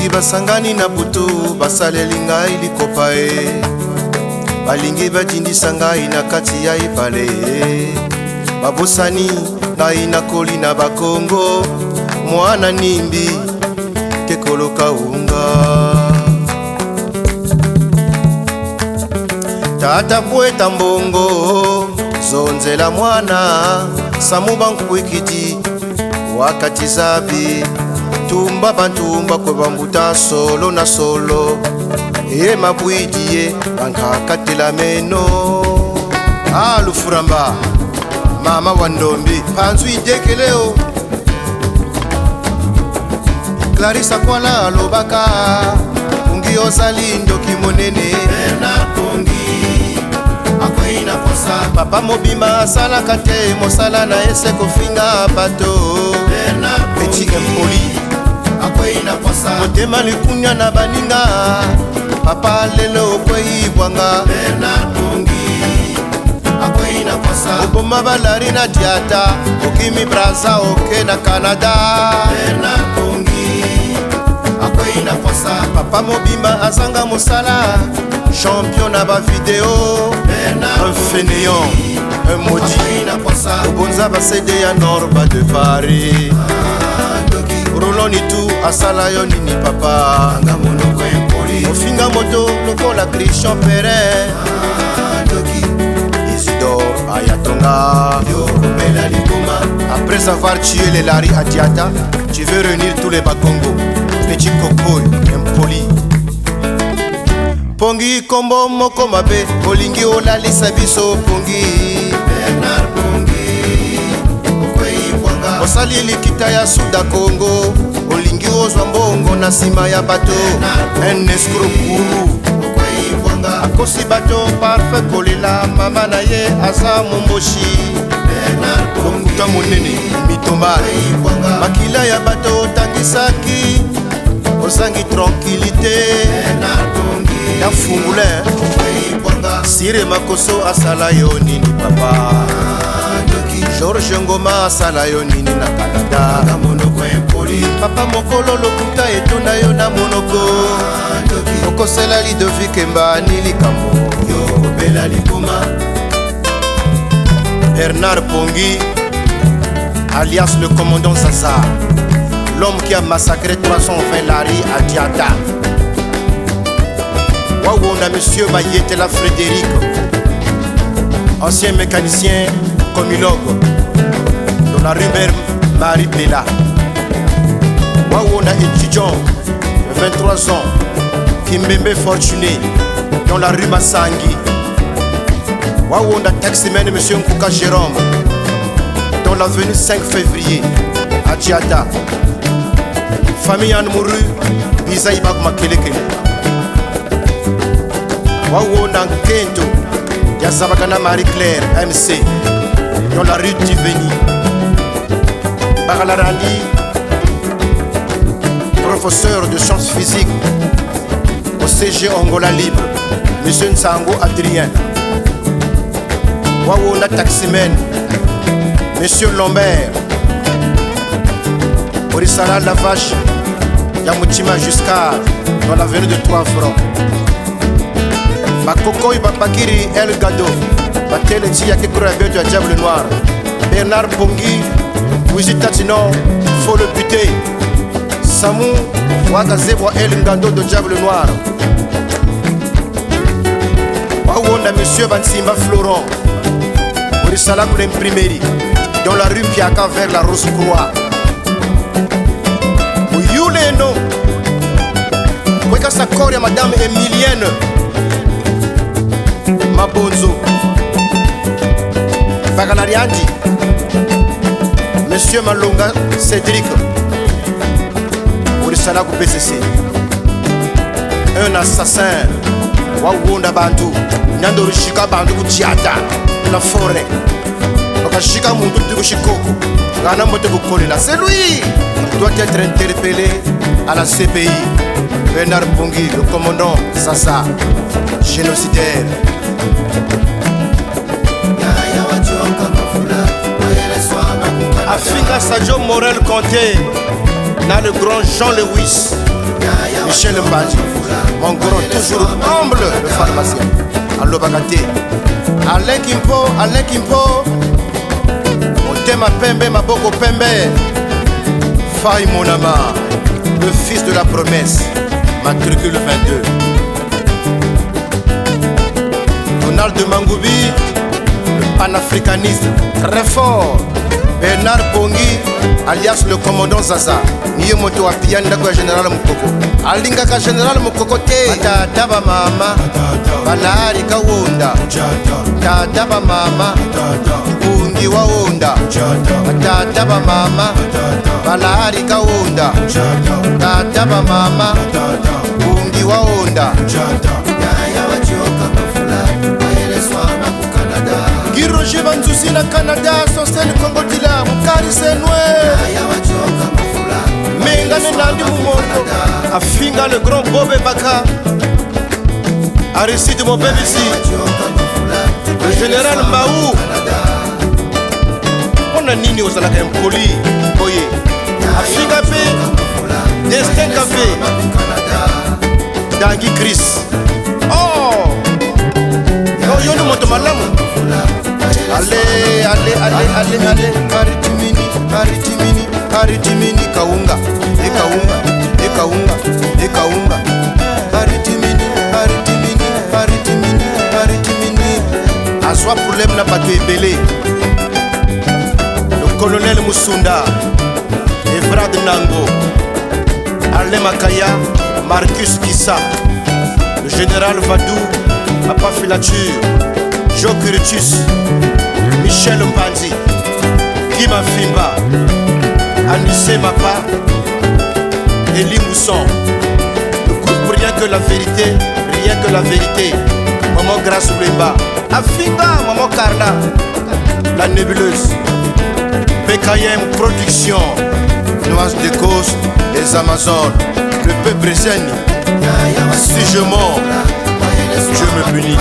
Bandoki basangani na butu basaleli ngai likopa e balingi badindisa ngai na kati ya ebale babosani ngai nakoli na bakongo mwana nimbi kekoloka unga tata pweta mbongo zonzela mwana samu bankwikidi wakati zabi tumba bantumba kwe bambuta solo na solo ye mabwidi ye bankakatela meno ah lufuramba mama wa ndombi panzu idekeleo Clarisse Kwala alobaka Pongi ozali ndoki monene Bernard Pongi akwei na posa Papa mobimba asalaka te mosala na ye se kofinga bato Bernard Petit Pongi impoli akwei na posa motema likunya na baninga papa lelo okwei bwanga Bernard Pongi akwei na posa oboma balari na diata okimi braza oke na canada Bernard Pongi akwei na posa papa mobimba azanga mosala champion na bavideo Bernard un fainéant un maudit akwei na posa obonza basede ya norba de paris ndoki rolon itu asala yo nini papa anga monoko empoli ofinga moto lokola christian perrin ndoki isidore ayatonga yo komela liboma Après avoir tué les Larry Adiata, tu veux réunir tous les Bakongo. Petit Kokoy, impoli. Pongi kombo moko mabe, olingi olalisa biso pongi. Bernard Pongi okwei bwanga Osali likita ya Suda Congo, olingi ozwa mbongo na nsima ya bato. Un escroc gourou. okwei bwanga Akosi bato parfait kolela, mama na ye aza momboshi. Bernard Pongi Lokuta monene, mitomane. okwei bwanga makila ya bato otangisaki ozangi tranquillité Bernard Pongi ya fungule okwei bwanga sire makoso asala yo nini papa ndoki george ngoma asala yo nini na kanada anga monoko empoli papa mokolo lokuta etonda yo na monoko ndoki okosela lidovike mbani likambo yo kobela liboma Bernard Pongi, alias le commandant Zaza, l'homme qui a massacré 320 Larry à Diata. Wawona Monsieur Bayetela Frédéric, ancien mécanicien communologue dans la rue Mère Marie Bella. Wawona étudiant, 23 ans, Kimbembe Fortuné, dans la rue Massangi. Wawonda taximan Monsieur Nkouka Jérôme dans l'avenue 5 février à Djiata. Famille Anne Mouru, Biza Ibak Makelekele. Wawonda Nkento, Yazabakana Marie-Claire MC dans la rue Tiveni. Bagalarandi, professeur de sciences physiques au CG Angola Libre, Monsieur Nsango Adrien. Wawona Taximen, Monsieur Lambert, Orisala Lavache, Yamutima Jusqu'à dans l'avenue de Trois Francs. Bakokoi Bapakiri El Gado, Batele Tia Kekura Beto ya Diable Noir, Bernard Pongi, Wizi Tatino, faut le buter, Samu Wakazebwa El Ngando de Diable Noir, Wawona Monsieur Bansimba Florent, Orisala pour l'imprimerie, dans la rue Piaka vers la Rose Croix. Oyuleno, Kweka Sakor ya Madame Emilienne Mabonzo, Bagalariandi, Monsieur Malonga Cédric, Orisala ku PCC. Un assassin, Wawonda Bantu, Nyando Rushika Bantu Kuchiata, la forêt. Bakashika muntu tukushikoko, Gana mbote kukolela. C'est lui! Il doit être interpellé à la CPI. Bernard Pongi, le commandant Sassa, génocidaire. Yaya wachoka mafula wayeleswa bakukana Afika Sadio Morel Conté, na le grand Jean Lewis. Yaya Michel Mbanji, mon grand, toujours humble, le pharmacien. Alobaka te. Alain Kimpo, Alain Kimpo, motema pembe, maboko pembe. Faï Monama, le fils de la promesse, matricule 22. Donald de Mangoubi, le panafricaniste, très fort. Bernard Bongi, alias le commandant Zaza. Niye moto apia ndako ya général Mukoko. Alingaka général Mukoko te. Tata ba mama, balari kawonda. Tata ba mama, bungi waonda. Tata ba mama, balari kawonda. Tata ba mama, bungi waonda. Guy Roger Banzuzi na Canada, Sostene Congo Dila, Mukari Senwe. Mengane Nandi Mumoto, Afinga le grand Bob Baka, Aristide Mobebisi, le général Maou. Mpona nini ozalaka impoli boye? Afinga mpe Destin Café, Dangi Chris. Oh! Yo yo moto malamu. Ale ale ale ale ale Karitimini karitimini karitimini kaunga ekaunga ekaunga ekaunga karitimini karitimini karitimini karitimini azwa problème na bato ebele. Le colonel Musunda, Evrad Nango, Alain Makaya, Marcus Kissa, le général Vadou, Papa Filature, Joe Curtis, Michel Mpanzi, Guy Mafimba, Anissé Mapa, Elie Mousson, le groupe Rien que la vérité, rien que la vérité, Maman Grâce Oulemba, Afinga, Maman Carla, La Nébuleuse, PKM Production, Noise de Cause, les Amazones, le peuple zen. Si je mens, je me punis.